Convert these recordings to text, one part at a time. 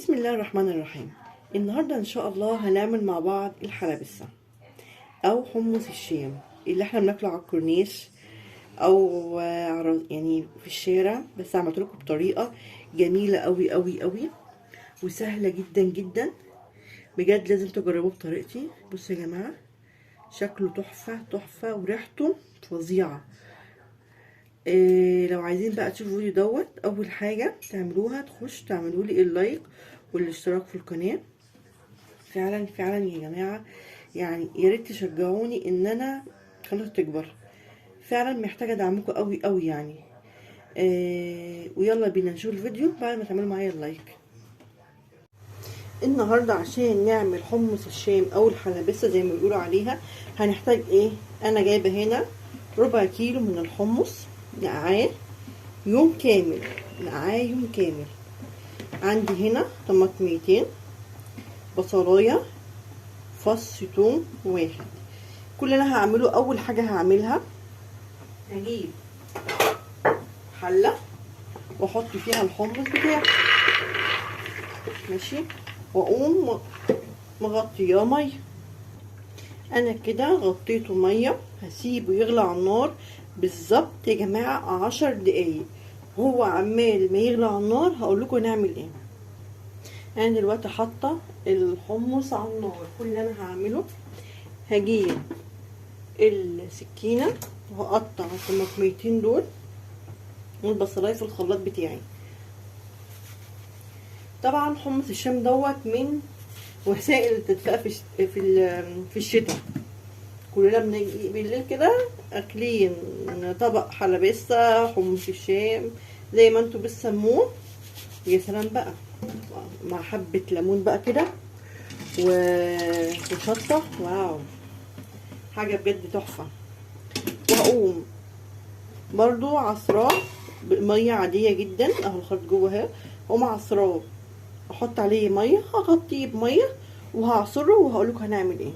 بسم الله الرحمن الرحيم. النهارده ان شاء الله هنعمل مع بعض الحلبسه او حمص الشام اللي احنا بناكله على الكورنيش او يعني في الشارع، بس عملت لكم بطريقة جميلة قوي قوي قوي وسهلة جدا جدا، بجد لازم تجربوه بطريقتي. بصوا يا جماعة شكله تحفة تحفة وريحته فظيعة. إيه لو عايزين بقى تشوفوا الفيديو دوت، اول حاجة تعملوها تخش تعملوا لي ال like والاشتراك في القناة. فعلا فعلا يا جماعة يعني يا ريت تشجعوني ان انا قناتي تكبر، فعلا محتاجه دعمكم قوي قوي يعني. إيه ويلا بينا نشوف الفيديو بعد ما تعملوا معايا ال like. النهارده عشان نعمل حمص الشام او الحلبسه زي ما بيقولوا عليها هنحتاج ايه؟ انا جايبه هنا ربع كيلو من الحمص، نقعاه يوم كامل، نقعاه يوم كامل. عندي هنا طماطميتين، بصلايه، فص ثوم واحد. كل اللي انا هعمله اول حاجة هعملها هجيب حله واحط فيها الحمص بتاعي، ماشي، واقوم مغطياه مية. انا كده غطيته مية، هسيبه يغلى على النار بالظبط يا جماعة 10 دقايق. هو عمال ما يغلى على النار هقول لكم نعمل ايه. انا دلوقتي حاطه الحمص على النار. كل اللي انا هعمله هجيب السكينة وهقطع الطماطميتين دول والبصلايه في الخلاط بتاعي. طبعا حمص الشام دوت من وسائل التدفئه في الشتاء. كلنا بنيجي بالليل كده اكلين طبق حلبسه حمص الشام زي ما انتوا بتسموه. يا سلام بقى مع حبه ليمون بقى كده وشطه، واو حاجة بجد تحفة. وهقوم برضو عصراه بميه عادية جدا، اهو الخلط جوه اهي. هقوم عصراه احط عليه مية، هغطيه بميه وهعصره وهقول لكم هنعمل ايه.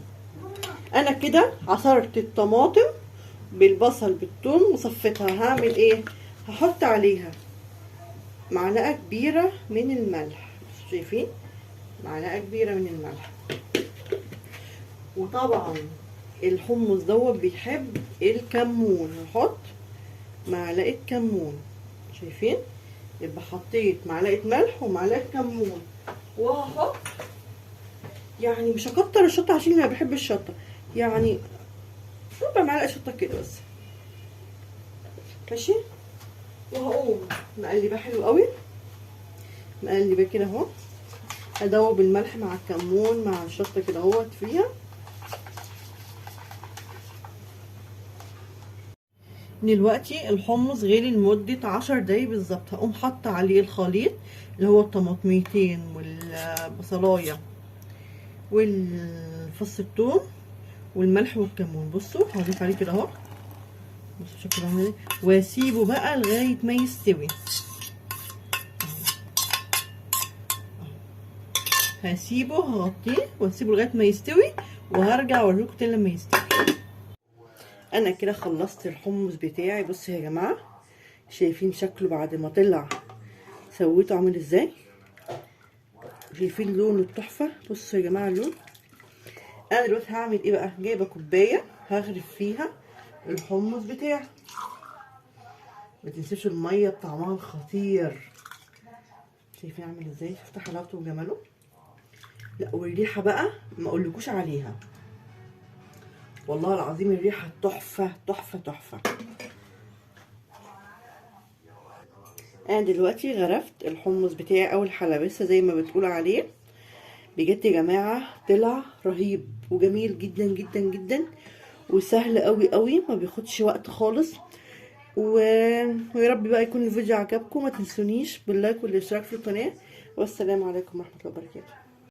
انا كده عصرت الطماطم بالبصل بالثوم وصفيتها. هعمل ايه؟ هحط عليها معلقه كبيرة من الملح، شايفين؟ معلقه كبيرة من الملح. وطبعا الحمص دوت بيحب الكمون، هحط معلقه كمون، شايفين؟ يبقى حطيت معلقه ملح ومعلقة كمون. وهحط يعني مش هكتر الشطه عشان انا بحب الشطه، يعني ربع معلقه شطه كده بس، ماشي. وهقوم مقلبه حلو قوي، مقلبه كده اهو، ادوب الملح مع الكمون مع الشطه كده اهوت فيها. دلوقتي الحمص غلي لمدة 10 دقايق بالظبط. هقوم حاطه عليه الخليط اللي هو الطماطميتين والبصلايه والفص الثوم والملح والكمون. بصوا هضيف عليه كده اهو، بصوا شكله عامل ايه، واسيبه بقى لغاية ما يستوي. هسيبه هغطيه واسيبه لغاية ما يستوي، وهرجع اوريكم تاني لما يستوي. انا كده خلصت الحمص بتاعي. بصوا يا جماعة شايفين شكله بعد ما طلع سويته عامل ازاي؟ شايفين لونه التحفة؟ بصوا يا جماعة اللون. انا دلوقتي هعمل ايه بقى؟ جايبه كوباية هغرف فيها الحمص بتاعي. ما تنسوش المية بطعمها الخطير. شايفين عامل ازاي؟ شفت حلاوته وجماله؟ لا والريحه بقى ما اقولكوش عليها، والله العظيم الريحة تحفة تحفة تحفة. انا دلوقتي غرفت الحمص بتاعي او الحلبسه زي ما بتقول عليه. بجد يا جماعة طلع رهيب وجميل جدا جدا جدا وسهل قوي قوي، ما بياخدش وقت خالص. ويا رب بقى يكون الفيديو عجبكم. ما تنسونيش باللايك والاشتراك في القناة، والسلام عليكم ورحمة الله وبركاته.